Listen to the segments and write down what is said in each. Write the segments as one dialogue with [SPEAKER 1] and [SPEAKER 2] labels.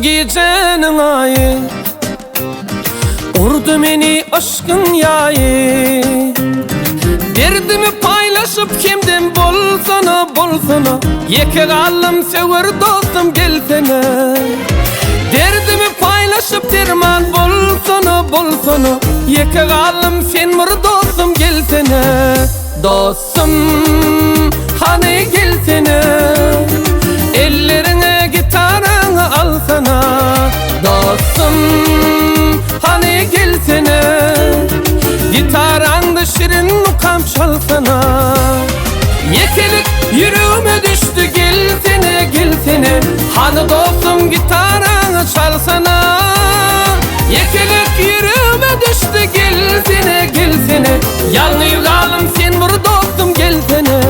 [SPEAKER 1] gijäniň aýy Urdy meni yşkyň ýaýy Derdimi paýlaşyp hemdem bolsana, bolsana Ýeke galdym söwer dostum gelsene Derdimi paýlaşyp derman bolsana, bolsana Ýeke galdym sen bir dostum gelsene Dostum hany gelsene Elleriňe gitaraňy alsana Dostum hany gelsene Gitaraňda şirin mukam çalsana Ýekelik ýüregime düşdi gelsene gelsene Hany dostum gitaraňy çalsana Ýekelik ýüregime düşdi gelsene gelsene Ýalňyz galdym sen bir dostum gelsene.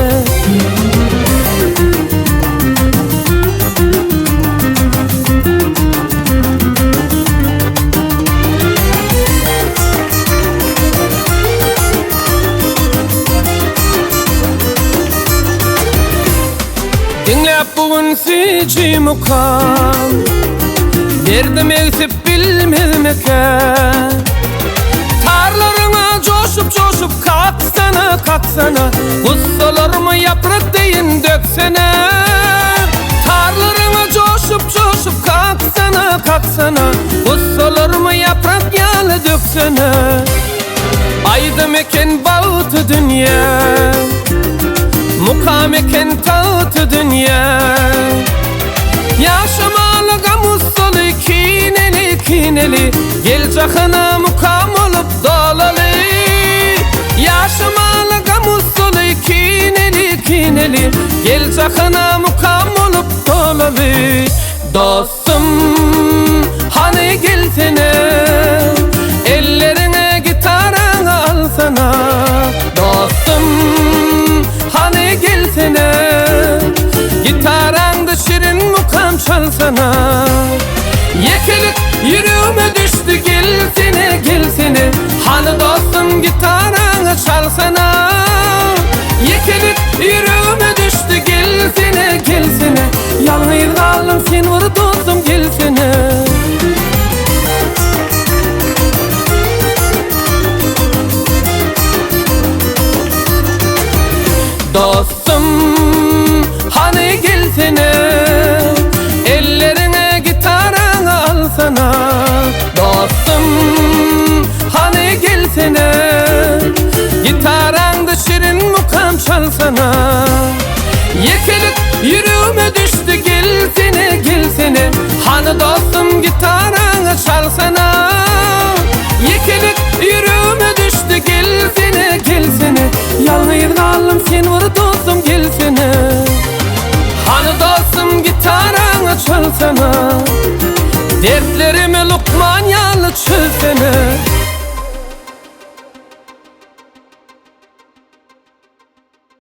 [SPEAKER 1] Diňläp bu gün süýji mukam Derdim egsip bilmezmikä Tarlaryňa joşup-joşup kaksana, kaksana Gussalarymy ýaprak deýin döksene Tarlaryňa joşup-joşup kaksana, kaksana Gussalarymy ýaprak ýaly döksene Aýdym eken bagty dünýä Mukam eken tagty dünýä Ýaşamaly gam-gussaly, kineli, kineli, Gel jahana mukam bolup dolaly. Ýaşamaly gam-gussaly, kineli, kineli, Gel jahana mukam bolup dolaly. Dostum, hany gelsene, Elleriňe gitaraňy alsana. Dostum, hany gelsene, Gitaraňda şirin mukam çalsana. Ýekelik ýüregime düşdi, gelsene, gelsene, Hany dostum gitaraňy çalsana. Ýekelik ýüregime düşdi, gelsene, gelsene, Ýalňyz galdym sen bir dostum gelsene. Dostum hany gelsene Elleriňe gitaraňy alsana Dostum hany gelsene Gitaraňda şirin mukam çalsana Ýekelik ýüregime düşdi gelsene gelsene Hany dostum gitaraňy çalsana Ýekelik ýüregime düşdi gelsene gelsene Ýalňyz galdym sen bir dostum gelsene Hany dostum gitaraňy çalsana Dertlerimi lukman ýaly çözsene.